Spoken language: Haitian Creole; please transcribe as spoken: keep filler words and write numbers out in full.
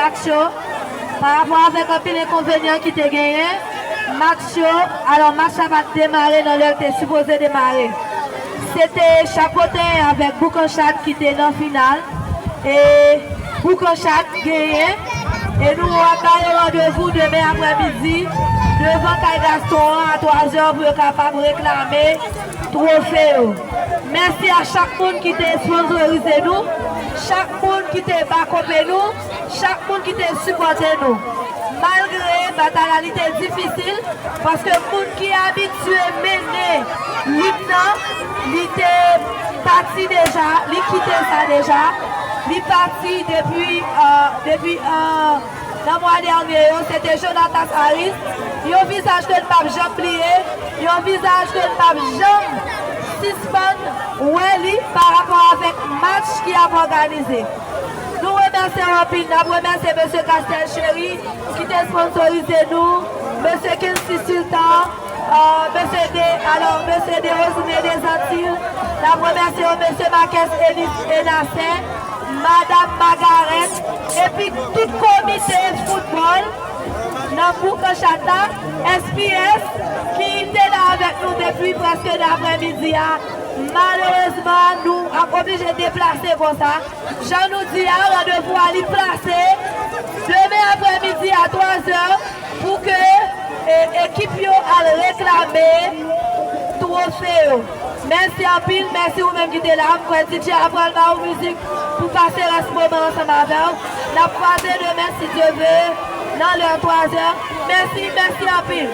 Match yo, pa rapò avèk anpil enkonvenyan ki te genyen, match yo, alò, match la pa t demare nan lè l te sipoze demare. Se te Chapoten avèk Boukanchat ki te nan final. E Boukanchat genyen. E nou ap ba yo randevou demen aprèmidi devan kay Gaston an a twa zè pou yo kapab reklame twofe yo. Mèsi a chak moun ki te esponsorize nou, chak moun ki te bakope nou, chak moun ki te sipòte nou. Malgre batay la li te difisil, paske moun ki abitye mennen lit nan, li te pati deja, li kite sa deja, li pati depi, euh, depi, euh, nan mwa dènye yo, se te Jonathan Harris, yon vizaj ke n p ap janm bliye, yon vizaj ke n p ap janm sispann wè li pa rapò avèk match ki ap òganize. Nou remèsye w anpil, n ap remèsye mesye Castel Chery ki te sponsorize nou, mesye Kency Sultan, euh, mesye De, alò, mesye De Rosne Desantil, n ap remèsye yo, mesye Marques Enis Enasè, madam Magarèt, epi tout komite foutbòl nan Boukanchat la, S P S, ki te la avèk nou depi prèske nan aprèmidi a. Malerezman, nou ap oblije deplase konsa. Jan nou di a, randevou a li plase demen aprèmidi a twa zè pou ke, e, ekip yo al reklame twofe yo. Mèsi anpil, mèsi ou menm ki te la. M kwè D J a pral ba ou mizik pou pase rès moman ansanm avè w. N ap kwaze demen, si Dye ve, nan lè twa zè. Mèsi, mèsi anpil.